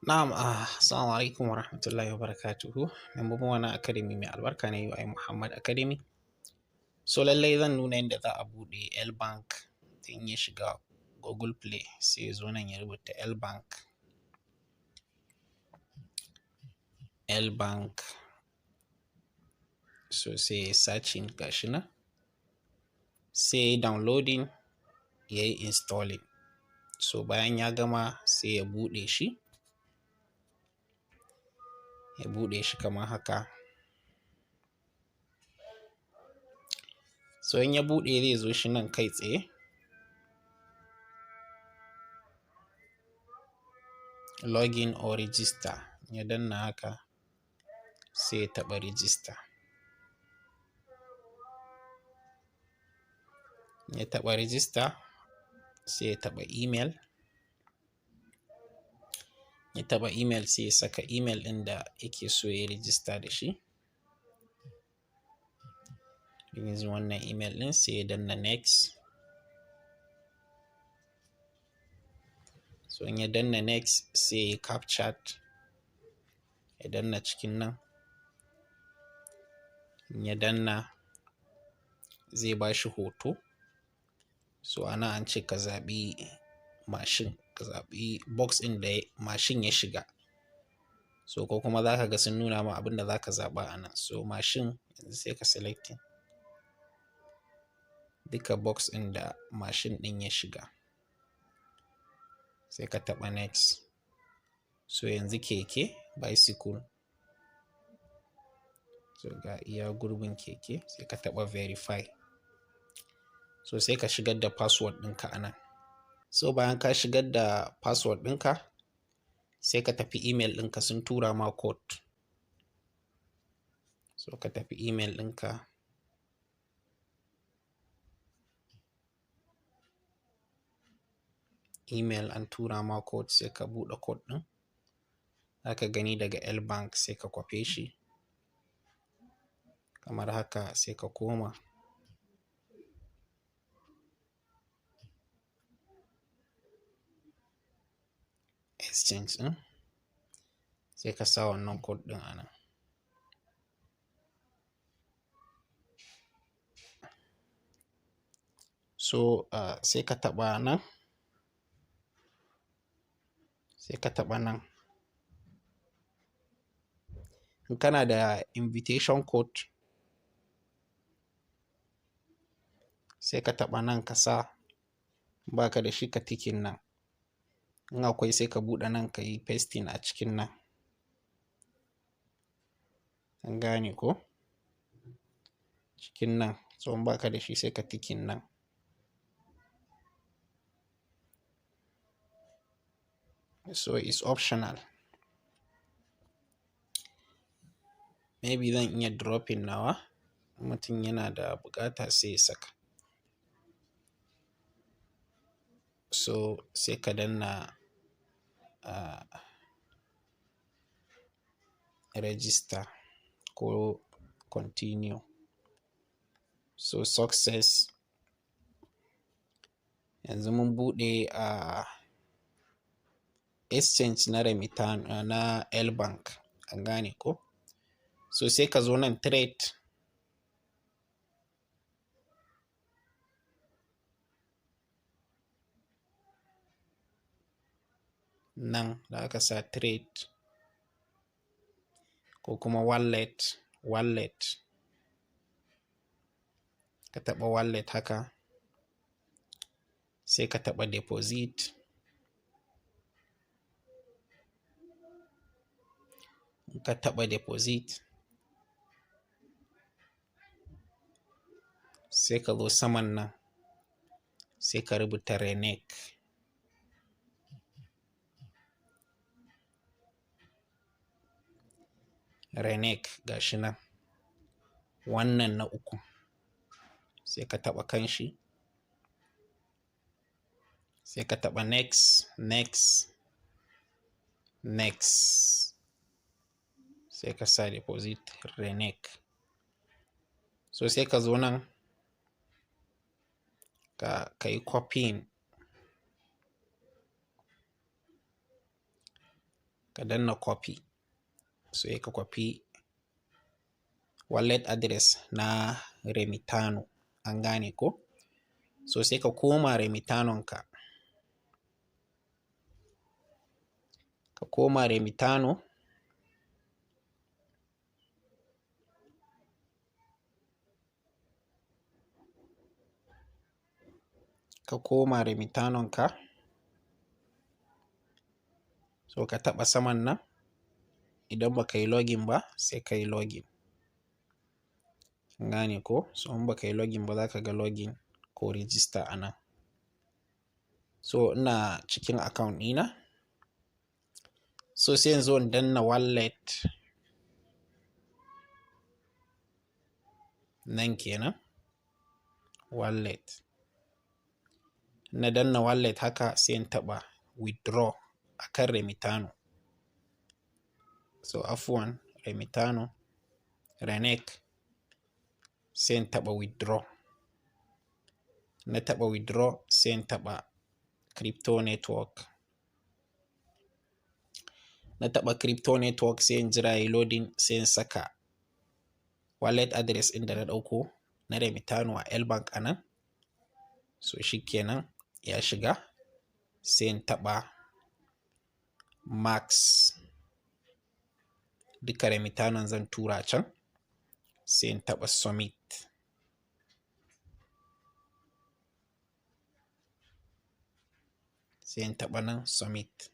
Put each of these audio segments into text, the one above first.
Na'am, assalamu alaikum wa rahmatullahi wa barakatuhu. Membobin wannan academy mai albarka na UI Muhammad Academy. So lallai zan nuna yadda za a buɗe L Bank. In ya shiga Google Play sai ya zo nan ya rubuta L Bank. L Bank. So sai ya searching gashi nan. Sai downloading ya yi installing. So bayan ya gama sai ya buɗe shi. Ya buɗe shi kamar haka. So in ya buɗe zai zo shi nan kai tsaye. Login or register. Ya danna haka sai ya taɓa register. Ya taɓa register sai ya taɓa email. Ya taɓa email sai ya saka email ɗin da yake so ya register da shi. Yanzu wannan email ɗin sai ya danna next. So in ya danna next sai ya captcha. Ya danna cikin nan. In ya danna zai ba shi hoto. So a nan an ce ka zaɓi mashin, ka zaɓi box ɗin da mashin ya shiga. So ko kuma za ka ga sun nuna ma abin da za ka zaɓa a nan. So mashin yanzu sai ka selecting duka box ɗin da mashin ɗin ya shiga. Sai ka taɓa next. So yanzu keke, bicycle. So ga iya gurbin keke sai ka taɓa verify. So sai ka shigar da password ɗinka a nan. So bayan ka shigar da password ɗinka sai ka tafi email ɗinka sun tura ma code. So ka tafi email ɗinka. Email an tura ma code sai ka buɗe code ɗin. Za ka gani daga L Bank sai ka kwafe shi. Kamar haka sai ka koma. Exchange ɗin. Sai ka sa wannan code ɗin a nan. So, sai ka taɓa nan. Sai ka taɓa nan. In kana da invitation code sai ka taɓa nan ka sa. In ba ka da shi ka ticking nan. In akwai sai ka buɗe nan ka yi pasting a cikin nan. An gane ko? Cikin nan. So in ba ka da shi sai ka ticking nan. So it's optional. Maybe zan iya dropping nawa. Mutum yana da buƙata sai ya saka. So sai ka danna, register ko continue. So success. Yanzu mun buɗe, exchange na Remitano na L Bank. An gane ko? So sai ka zo nan trade. Nan da aka sa trade ko kuma wallet, wallet. Ka taɓa wallet haka. Sai ka taɓa deposit. In ka taɓa deposit sai ka zo saman nan sai ka rubuta Renek. Renek gashi nan. Wannan na uku. Sai ka taɓa kan shi. Sai ka taɓa next, next, next. Sai ka sa deposit Renek. So sai ka zo nan ka yi copying. Ka danna copy. Sai ka copy wallet address na Remitano. An gane ko? So sai ka koma Remitanon ka. Ka koma Remitano. Ka koma Remitanon ka. So ka taɓa saman nan. Idan ba ka yi login ba sai ka yi login. An gane ko? So in ba ka yi login ba za ka ga login ko register a nan. So ina cikin account ɗina. So sai yanzu in danna wallet. Nan kenan. Wallet. Na danna wallet haka, sai in taɓa withdraw akan Remitano. So afuwan, Remitano, Renek, sai in taɓa withdraw. Na taɓa withdraw, sai in taɓa crypto network. Na taɓa crypto network, sai in jira yayi loading, sai in saka wallet address ɗin da na ɗauko na Remitano a LBank a nan. So shikenan ya shiga, sai in taɓa max. Duka Remitanon zan tura can, sai in taɓa submit. Sai in taɓa nan submit.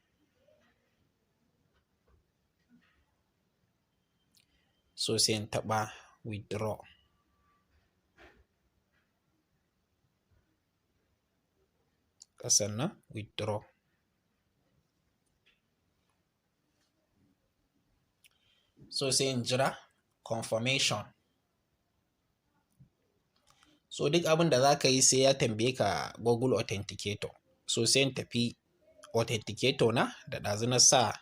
So sai in taɓa withdraw. Ƙasan nan withdraw. So sai in jira confirmation. So duk abin da za ka yi sai ya tambaye ka Google Authenticator. So sai in tafi authenticator na da ɗazu na sa,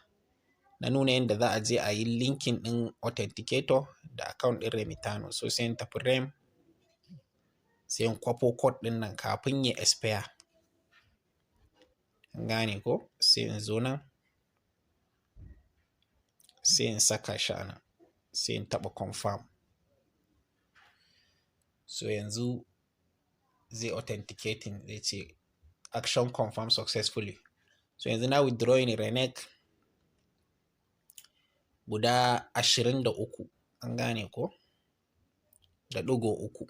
na nuna yadda za a je a yi linking ɗin authenticator da account ɗin Remitano. So sai in tafi Rem, sai in kwafo code ɗin nan kafin ya expire. An gane ko? Sai in zo nan, sai in saka shi a nan, sai in taɓa confirm. So yanzu zai authenticating, zai ce action confirmed successfully. So yanzu na withdrawing Renek guda 23, an gane ko? Da ɗigo uku.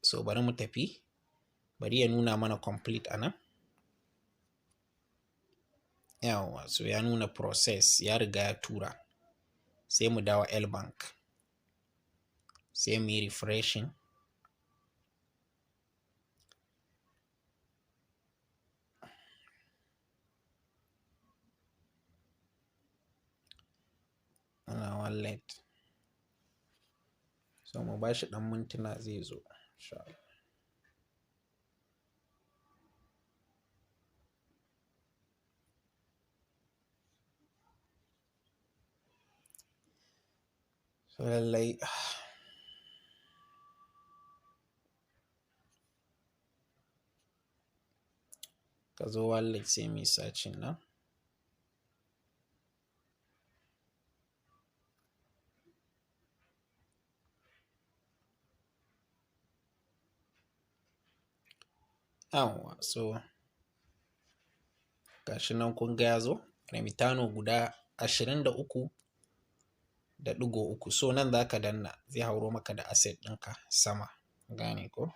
So bari mu tafi, bari ya nuna mana complete a nan. Yawwa, so ya nuna process, ya riga ya tura. Sai mu dawo LBank. Sai mu yi refreshing. Ana wallet. So mu bashi ɗan mintuna zai zo insha Allah. So lallai ka zo wallet, sai muyi searching nan. Yawwa, so gashi nan kun ga ya zo Remitano guda 23.3. So nan za ka danna, zai hauro maka da asset ɗinka sama. Gane ko?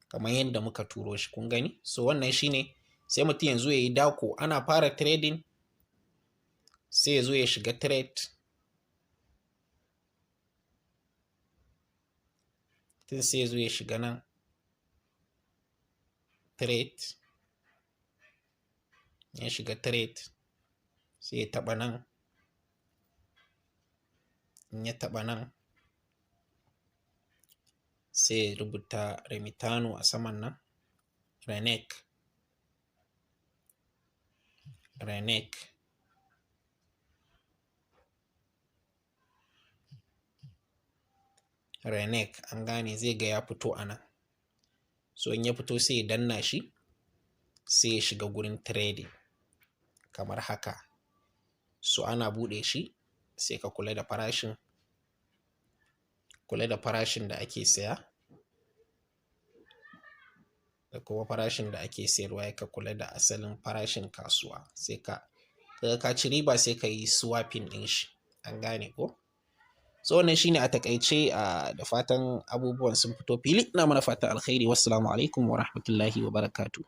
Kamar yadda muka turo shi, kun gani? So wannan shine, sai mutum yanzu ya yi dako, ana fara trading sai ya zo ya shiga trade. Tun sai ya zo ya shiga nan trade. Ya shiga trade, sai ya taɓa nan. In ya taɓa nan, sai ya rubuta Remitano a saman nan, Renek. Renek. Renek, an gane, zai ga ya fito a nan. So in ya fito, sai ya danna shi, sai ya shiga gurin trading kamar haka. So ana buɗe shi, sai ka kula da farashin, kula da farashin da ake saya da kuma farashin da ake sayarwa. Ka kula da asalin farashin kasuwa, sai ka kaga ka ci riba, sai ka yi swapping ɗin shi. An gane ko? So wannan shine a takaice, da fatan abubuwan sun fito fili. Ina mana fatan alkhairi. Wassalamu alaikum wa rahmatullahi wa barakatuh.